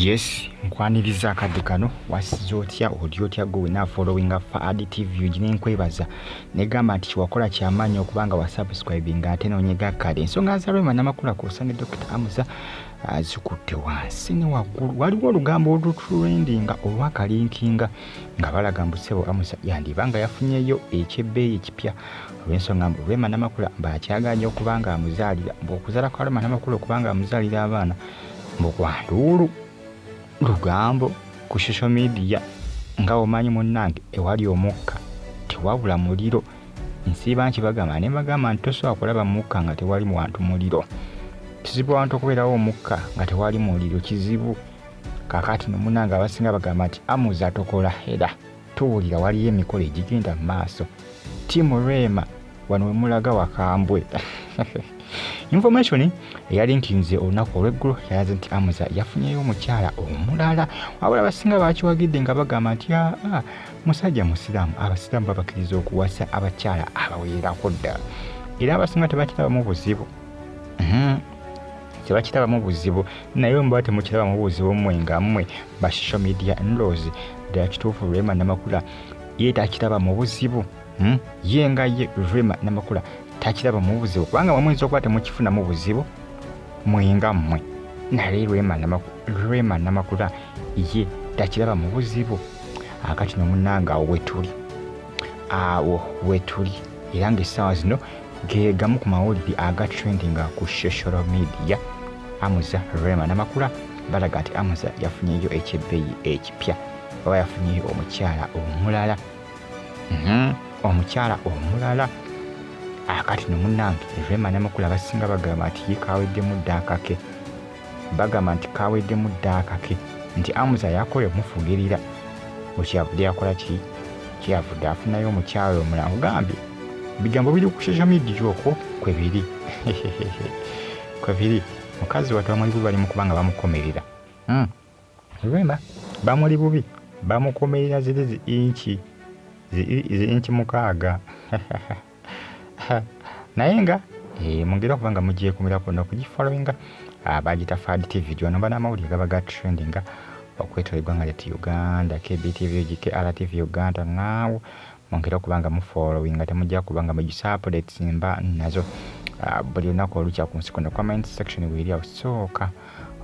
Yes, nkwaniriza akadde kano. Wasiza otya, oli otya gwe wena followinga Fahad TV? Gine nkwebaza negamba nti kiwakola kyamaanyi okuba nga wasubscribinga ate nonyega kale. Ensonga za Rema Namakula kw'ossa ne Dr Amuza zikutte wansi ne waggulu. Waliwo olugambo olutrendinga olwakalinkinga nga balaga mbu ssebo Amuza yandiba nga yafunyeyo ekyebbeeyi ekipya, olw'ensonga mbu Rema Namakula mbaakyaganye okuba nga amuzaalira, mbu okuzaala kwa Rema Namakula okuba nga amuzaalira abaana mbu kwanduulu lugambo ku social media. Nga omanyi munnange, ewali omukka tewabula muliro. Nsiiba nkibagamba ne mbagamba nti tosobola kulaba mukka nga tewali wantu muliro. Kizibu abantu okubeerawo omukka nga tewali muliro, kizibu. Kaakati no munnange, abasinga bagamba nti Amuza tokola era tuwulira waliyo emikolo egigenda mu maaso. Team Rema wano wemulaga wakambwe. Information eyalinkinze olunaku olweggulo yalaze nti Amuza yafunyeyo omukyala omulala, wabula abasinga bakiwagidde nga bagamba nti aa, musajja musiraamu, abasiraamu babakkiriza okuwasa abakyala abawererako ddala, era abasinga tebakirabamu buzibu. Tebakirabamu buzibu. Naye muba temukirabamu buzibu mmwe nga mmwe ba social media nloozi, ddala kituufu Rema Namakula ye takiraba mu buzibu? Ye nga ye Rema Namakula takiraba mu buzibu, kubanga mwe muyinza okuba temukifunamu buzibu mwenga mmwe, naye Rema Namakula ye takiraba mu buzibu. Akati nomunanga awo wetuli, awo wetuli, era ngaessaawa zino ge gamu ku mawulire aga trendinga ku social media. Amuza, Rema Namakula balaga nti Amuza yafunyeyo ekyebbeeyi ekipya, oba yafunyeyo omukyala omulala. Omukyala omulala. Akati no munnange, Rema Namakula abasinga bagamba nti ye kaweddemu dda akake, bagamba nti kaweddemu dda akake, nti Amuza yakola omufugirira bwekyavudde yakola ki, kyeyavudde afunayo omukyala omulala. Nkugambye bigambo biri ku social media, okwo kwe biri, kwe biri. Mukazi wattu bamuli bubi, bali mu kuba nga bamukomerera. Rema bamuli bubi, bamukomerera ziri zi inchi zi inchi 6. Naye nga mugera okuba nga mugyekumirako n'okugifollowinga, bagita Fad TV, gy'onoba n'amawulire gaba ga trendinga okwetola eggwanga lyattu Uganda, KBTV, GKRTV Uganda. Naawo mwongere okuba nga mufollowinga, temujja kuba nga mugisa updates mba nazo buli lunaku olukya ku nsi kuno. Comment section weeri awo, sooka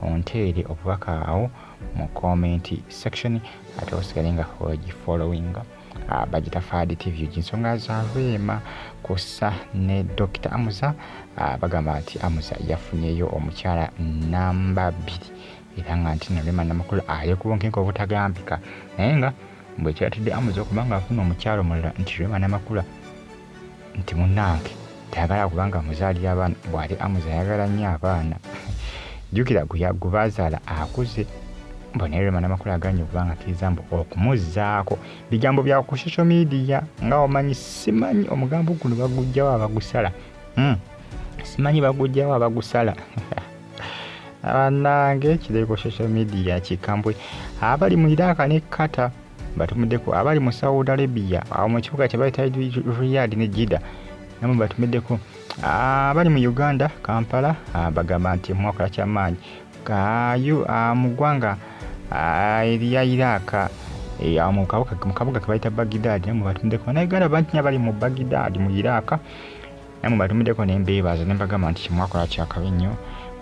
onteere obubaka awo mu comment section, ate osigale nga ogifollowinga. Bagita Fad TV. Ensonga za Rema kussa ne Dr Amuza, bagamba nti Amuza yafunyeyo omukyala namba 2, era nga nti no Rema Namakula ali ku bunkenke obutagambika, naye nga bwe kyatidde Amuza okuba nga afuna omukyala omulala nti Rema Namakula nti munnange tayagala kubanga amuzaalira abaana, bw'ate Amuza ayagala nnyo abaana. Jjukira gwe bazaala akuze mbu, naye Rema Namakula aganye okuba nga akkiriza mbu okumuzzaako. Bigambo bya ku social media nga omanyi, simanyi omugambo guno bagujjawo abagusala. Simanyi bagujjawo abagusala. Bannange, kiri ku social media kikambwe. Abali mu Iraq ne Qatar batumiddeko, abali mu Saudi Arabia awo mu kibuga kye bayita Riyadh ne Jeddah namwe batumiddeko, abali mu Uganda Kampala bagamba nti mwakola kyamaanyi. Mu ggwanga erya Iraq mu kabuga ke bayita Baghdad namwe batumiddeko. Bannayuganda bangi nnyo abali mu Baghdad mu Iraq namwe batumiddeko, ne mbeebaza ne mbagamba nti kyemwakola kyakabi nnyo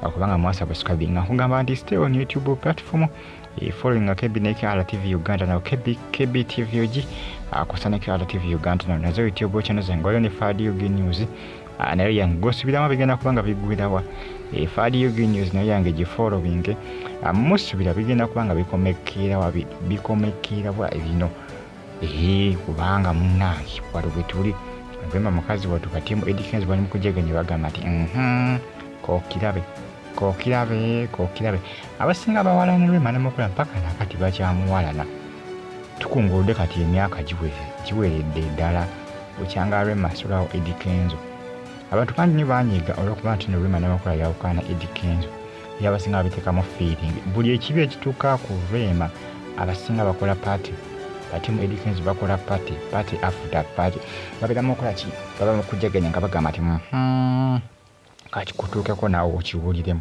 kubanga mwasubscribinga. Nkugamba nti stay on YouTube platform, following KB ne KRTV Uganda, nawo KB, KBTV UG kusa ne KRTV Uganda, nawo nazo YouTube channel zange. Waliwo ne Fad UG News, nayo yange gosubiramu bigenda kuba nga bigwirawa. Fad UG News nayo yange, gifollowing, musubira bigenda kuba nga bikomekerawa, bikomekerawa bino, kubanga munnange wali bwe tuli. Rema mukazi wattu katimu Eddy Kenzo bali mu kujegenya, bagamba nti kokirabe, kokirabe, kokirabe. Abasinga bawalana Rema Namakula mpaka nakati bakyamuwalana. Tukunguludde kati emyaka giweredde ddala bukyanga Rema asulawo Eddy Kenzo. Abantu bangi nnyo banyiiga olw'okuba nti no Rema Namakula yawukana Eddy Kenzo, era abasinga babiteekamu feeling. Buli ekibi ekituuka ku Rema, abasinga bakola party, batimu Eddy Kenzo bakola party, party after party. Babeera mukola ki, baba mu kujaganya nga bagamba nti kati kutuukeko naawe okiwuliremu.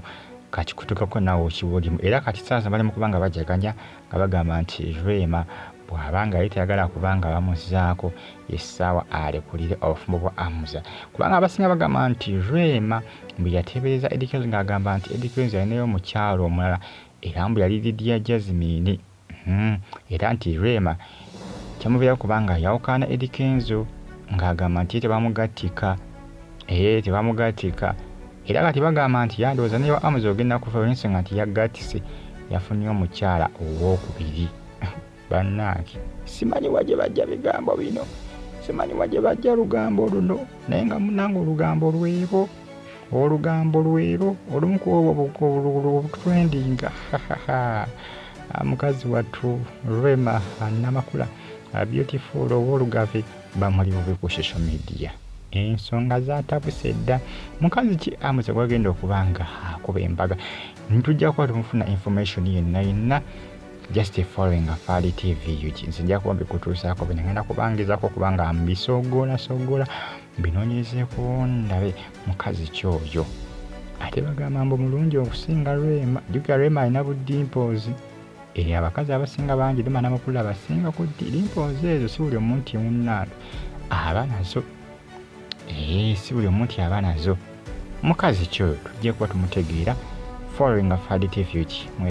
Kakikutukako naawe okiba olimu. Era kati saaza bali mu kuba nga bajaganya nga bagamba nti Rema bw'aba nga yali tayagala kubanga bamuzzaako, essaawa alekulire obufumbo bwa Amuza, kubanga abasinga bagamba nti Rema mbu yateebereza Eddy Kenzo ng'agamba nti Eddy Kenzo yalinayo omukyalo omulala, era mbu yali Lydia Jazmine. Era nti Rema kyamuviirako kubanga yawukana Eddy Kenzo ng'agamba nti ye tebamugattika, ee tebamugattika. Era kati bagamba nti yandowooza newa Amuza ogenda kufa olw'ensonga nti yagattise, yafunye omukyala owookubiri. Bannange, simanyi wa gye bajja bigambo bino, simanyi wa gye bajja lugambo luno, naye nga munange olugambo lwero, olugambo lwero olumu ku obwo obutrendinga. Mukazi wattu Rema Namakula beautiful owoolugave bamuli bubi ku social media, ensonga zatabuse dda. Mukazi ki Amuza gwagenda okuba nga akuba embaga? Ntujja kuba tumufuna information yenna yenna, just following Afali TV UG. Nze nja kuba mbikutuusaako bino, ngenda kubangezaako okuba nga mbisogolasogola, mbinoonyezeeko, ndabe mukazi ki oyo. Ate bagamba mbu mulungi okusinga Rema. Jjukira Rema alina bu dimples. Abakazi abasinga bangi Rema Namakula abasinga ku dimples ezo, si buli omu nti munnange aba nazo, si buli omu nti aba nazo. Mukazi ki oyo? Tujja kuba tumutegeera. Following Afali TV UG.